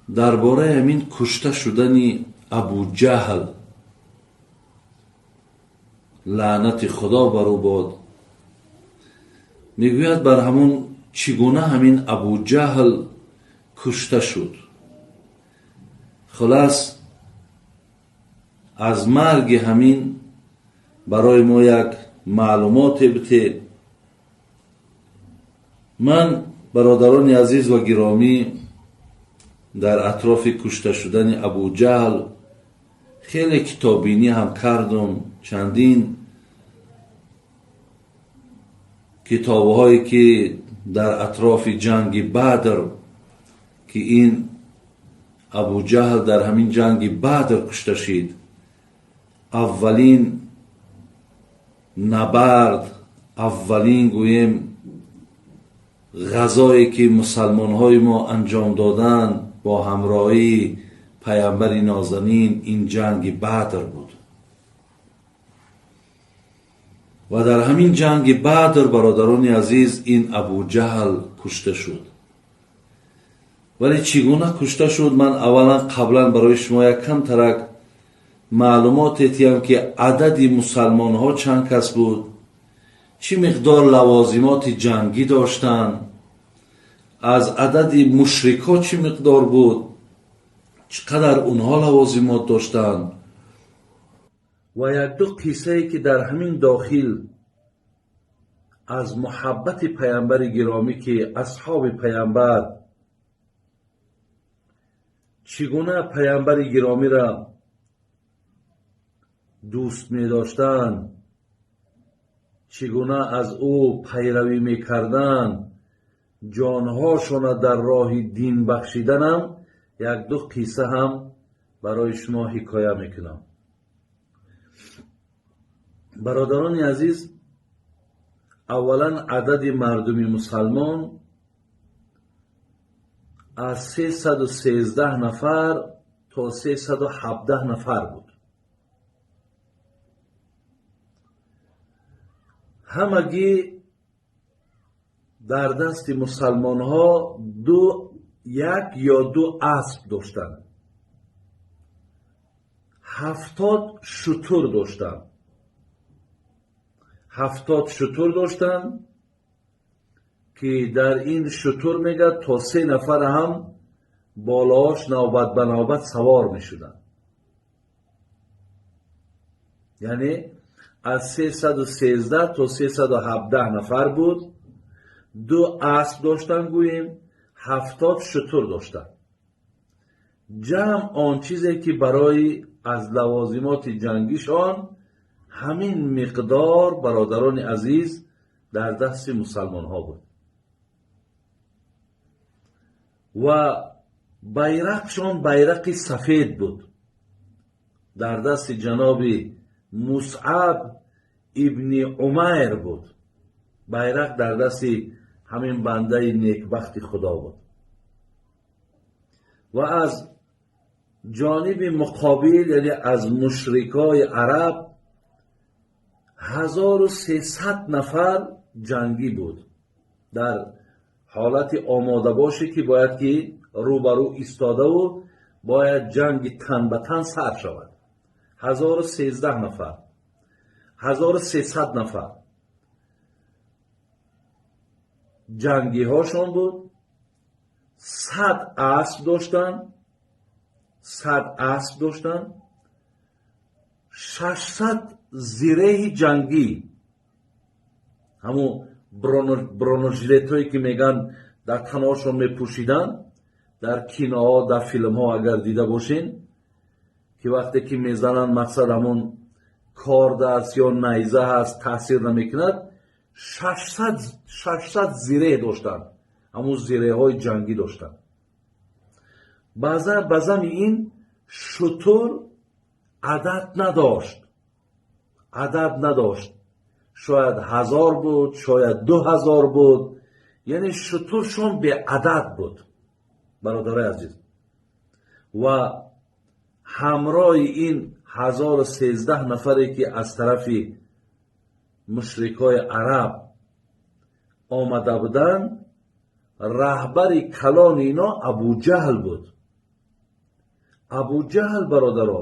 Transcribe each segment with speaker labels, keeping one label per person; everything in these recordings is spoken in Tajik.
Speaker 1: Дар бораи ҳамин кушта шудани Абуҷаҳл, лаънати Худо бар ӯ бод, мегӯяд, бар ҳамон чӣ гуна ҳамин Абуҷаҳл кушта шуд. Хулас, аз марги ҳамин барои мо як маълумоте бите. Ман, бародарони азиз ва гиромӣ, дар атрофи кушта шудани Абуҷаҳл хеле китоббинӣ ҳам кардум. Чандин китобҳое ки дар атрофи ҷанги Бадр, ки ин Абуҷаҳл дар ҳамин ҷанги Бадр кушта шид, аввалин набард, аввалин, гӯем, ғазое ки мусалмонҳои мо анҷом доданд бо ҳамроҳии паямбари нозанин, ин ҷанги Бадр буд. Ва дар ҳамин ҷанги Бадр, бародарони азиз, ин Абуҷаҳл кушта шуд. Вале чӣ гуна кушта шуд, ман аввалан қаблан барои шумо як камтарак маълумот этиям, ки адади мусалмонҳо чанд кас буд, чӣ миқдор лавозимоти ҷангӣ доштанд, аз адади мушрикҳо чӣ миқдор буд, чӣ қадар онҳо лавозимот доштанд, ва якду қиссае ки дар ҳамин дохил аз муҳаббати паямбари гиромӣ, ки асҳоби паямбар чӣ гуна паямбари гиромиро дӯст медоштанд, чӣ гуна аз ӯ пайравӣ мекарданд, ҷонҳошона дар роҳи дин бахшиданам, якду қисса ҳам барои шумо ҳикоя мекунам. Бародарони азиз, аввалан, адади мардуми мусалмон аз 313 нафар то 317 нафар буд. Ҳамагӣ дар дасти мусалмонҳо ду, як ё ду асп доштанд, 70 шутур доштанд, 70 шутур доштанд, ки дар ин шутур, мегӯяд, то се нафар ҳам болоаш навбат ба навбат савор мешуданд. Яъне аз 313 то 317 нафар буд, ду асп доштанд, гӯем, 70 шутур доштанд. Ҷамъ он чизе ки барои аз лавозимоти ҷангишон ҳамин миқдор, бародарони азиз, дар дасти мусалмонҳо буд. Ва байрақшон байрақи сафед буд, дар дасти ҷаноби Мусъаб ибни Умайр буд. Байрақ дар дасти ҳамин бандаи некбахти Худо буд. Ва аз ҷониби муқобил, яъне аз мушрикои араб, 1300 нафар ҷангӣ буд дар ҳолати омодабоше, ки бояд ки рӯбарӯ истодаву бояд ҷанги тан ба тан сар шавад. 1013 нафар, 1300 нафар ҷангиҳошон буд, 100 асп доштанд, 100 асп доштанд, 600 зиреҳи ҷангӣ, ҳамун бронежилетҳое ки мегӯянд, дар танҳошон мепӯшиданд, дар киноҳо, дар филмҳо агар дида бошен, ки вақте ки мезананд, мақсад ҳамон корд аст ё найза ҳаст, таъсир намекунад. 600 зиреҳ доштанд, ҳамун зиреҳҳои ҷангӣ доштанд. Баъзан ба зами ин шутур адад надошт, адад надошт, шояд 1000 буд, шояд 2000 буд, яъне шутуршон беадад буд, бародарои азиз. Ва ҳамроҳи ин 1013 нафаре ки аз тарафи мушрикҳои араб омада буданд, раҳбари калони ино Абуҷаҳл буд. Абуҷаҳл, бародаро,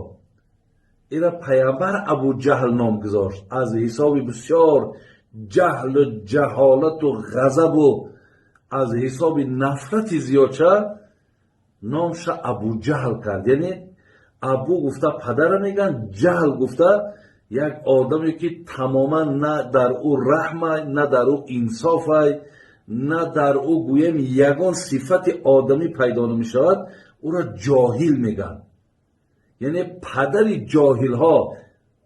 Speaker 1: ира паямбар Абуҷаҳл ном гузошт аз ҳисоби бисёр ҷаҳлу ҷаҳолату ғазабу аз ҳисоби нафрати зиёдша номша Абуҷаҳл кард. Яъне Абу гуфта падара мегӯянд, ҷаҳл гуфта як одаме ки тамоман на дар ӯ раҳмай, на дар ӯ инсофай, на дар ӯ гӯем ягон сифати одамӣ пайдо намешавад, ӯро ҷоҳил мегӯянд. Яъне падари ҷоҳилҳо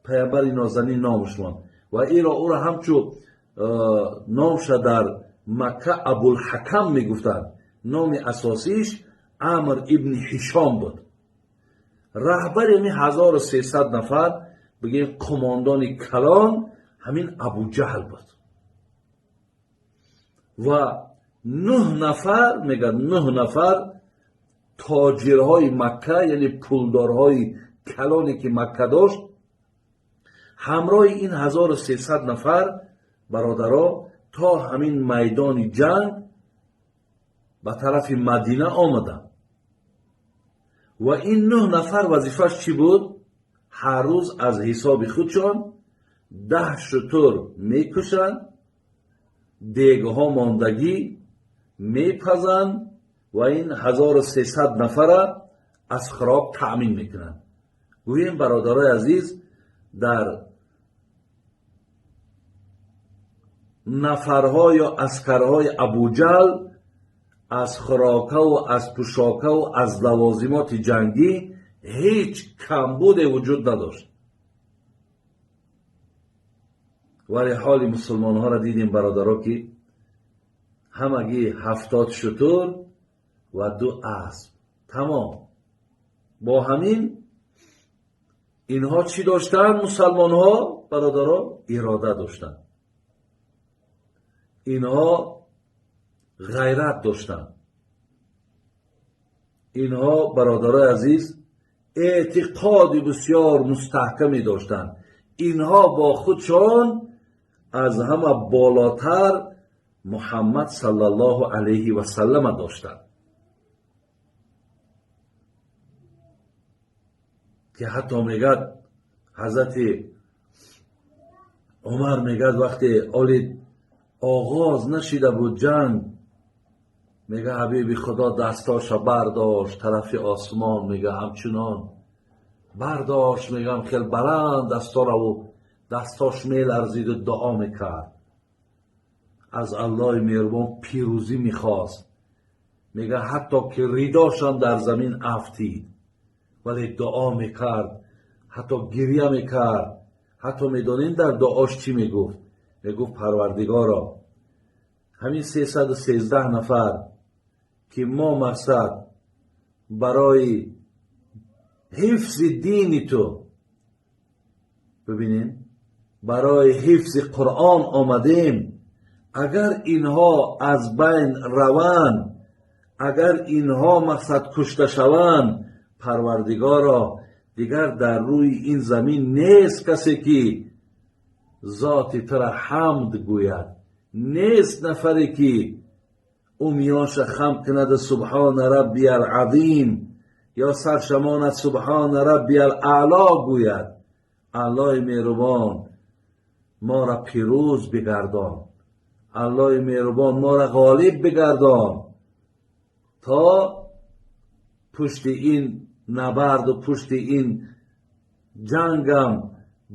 Speaker 1: паямбари нозанин номаш монд ва иро ӯро ҳамчу номша дар Макка Абулҳакам мегуфтанд. Номи асосиш Амр ибни Ҳишом буд. Раҳбари ҳамин 1300 нафар, бигем қумондони калон, ҳамин Абуҷаҳл буд. Ва 9 нафар, мегӯяд, 9 нафар тоҷирҳои Макка, яъне пулдорҳои калоне ки Макка дошт, ҳамроҳи ин 1300 нафар, бародаро, то ҳамин майдони ҷанг ба тарафи Мадина омаданд. Ва ин 9 нафар вазифааш чӣ буд? Ҳар рӯз аз ҳисоби худшон 10 шутур мекушанд, дегҳо мондагӣ мепазанд ва ин 1300 нафара аз хӯрок таъмин мекунанд. Гӯем, бародарои азиз, дар нафарҳо ё аскарҳои Абуҷаҳл аз хӯрокаву аз пӯшокаву аз лавозимоти ҷангӣ ҳеҷ камбуде вуҷуд надошт. Вале ҳоли мусулмонҳоро дидем, бародаро, ки ҳамагӣ 70 шутур ва 2 асп. Тамом. Бо ҳамин инҳо чӣ доштанд мусалмонҳо, бародаро? Ирода доштанд. Инҳо ғайрат доштанд. Инҳо, бародарои азиз, эътиқоди бисёр мустаҳкаме доштанд. Инҳо бо худшон аз ҳама болотар Муҳаммад саллаллоҳу алайҳи васаллама доштанд, ки ҳатто мегӯяд ҳазрати Умар, мегӯяд, вақте оли оғоз нашида буд ҷанг, мега ҳабиби Худо дастоша бардошт тарафи осмон, мега ҳамчунон бардошт, мегам хел баланд дастораву дастош меларзиду дуо мекард, аз Аллоҳи меҳрубон пирӯзӣ мехост. Мега ҳатто ки ридошам дар замин афтид, вале дуо мекард, ҳатто гирья мекард. Ҳатто медонем дар дуош чӣ мегуфт? Мегуфт: Парвардигоро, ҳамин 313 нафар ки мо мақсад барои ҳифзи дини ту, бибинем, барои ҳифзи Қуръон омадем, агар инҳо аз байн раванд, агар инҳо мақсад кушта шаванд, Парвардигоро, дигар дар рӯи ин замин нест касе ки зоти тура ҳамд гӯяд, нест нафаре ки ӯ миёнша хам кунад субҳона раббия алазим ё саршамонад субҳона раббия алаъло гӯяд. Аллоҳи меҳрубон, моро пирӯз бигардон, Аллоҳи меҳрубон, моро ғолиб бигардон, то пушти ин набарду пушти ин ҷангам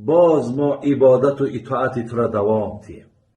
Speaker 1: боз мо ибодату итоати тура давом диҳем.